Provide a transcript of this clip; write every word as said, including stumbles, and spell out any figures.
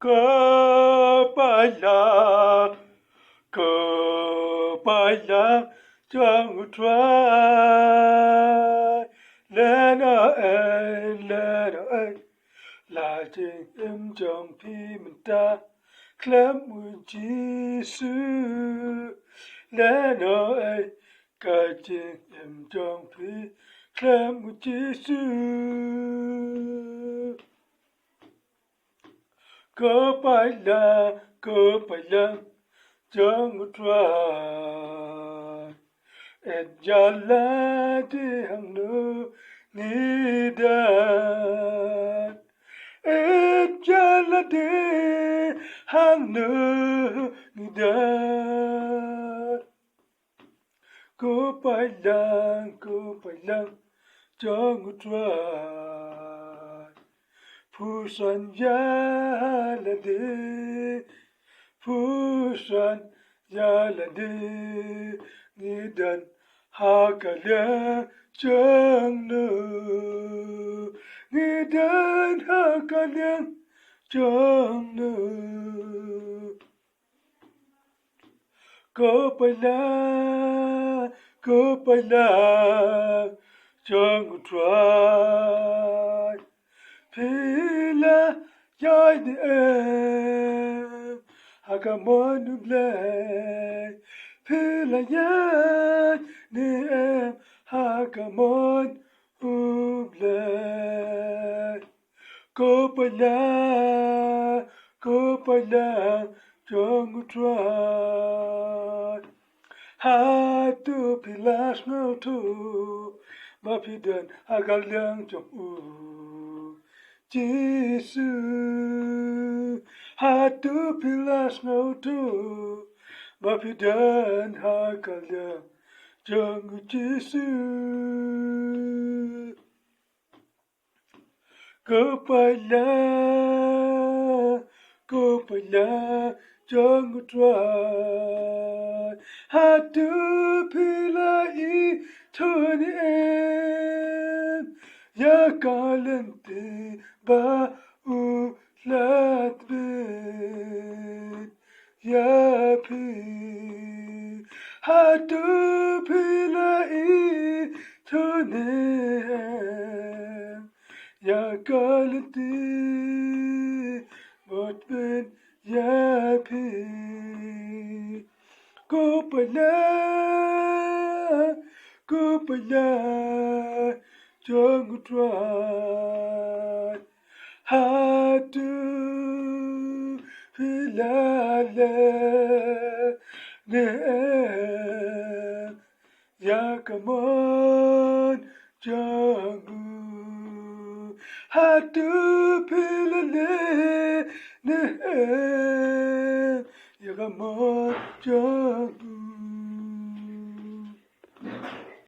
Ko paidlang, ko paidlang jong U Trai. Lehnohei, lehnohei la jingim jong phi mynta khlem U Jisu. Lehnohei ka jingim jong phi khlem U Jisu. Ko paidlang, ko paidlang jong U Trai. Ïeit ïa lade hangno ngi don. Ïeit ïa lade hangno ngi don. Ko paidlang, ko paidlang jong U Trai. Pyrshang ïa lade, pyrshang ïa lade, ngi don ha ka liang jong no. Ngi don ha ka liang jong no. Ko paidlang, ko paidlang jong U Trai. Phi la ïaid ne em ha ka mon U Blei? Phi la ïaid ne em ha ka mon U Blei? Ko paidlang, ko paidlang jong U Trai. Hato phi la sngewthuh ba phi don ha ka liang jong U Jisu? Hato phi la sngewthuh ba phi don ha ka liang jong U Jisu? Ko paidlang, ko paidlang jong U Trai. Hato phi la ithuh ne em ïa ka lynti ba U la tbit ïa phi? Hato phi la ithuh ne em ïa ka lynti ba U tbit ïa phi? Ko paidlang, ko paidlang jong U Trai. Hato phi la leh ne em ïa ka mon jong U? Hato phi la leh ne em ïa ka mon jong U?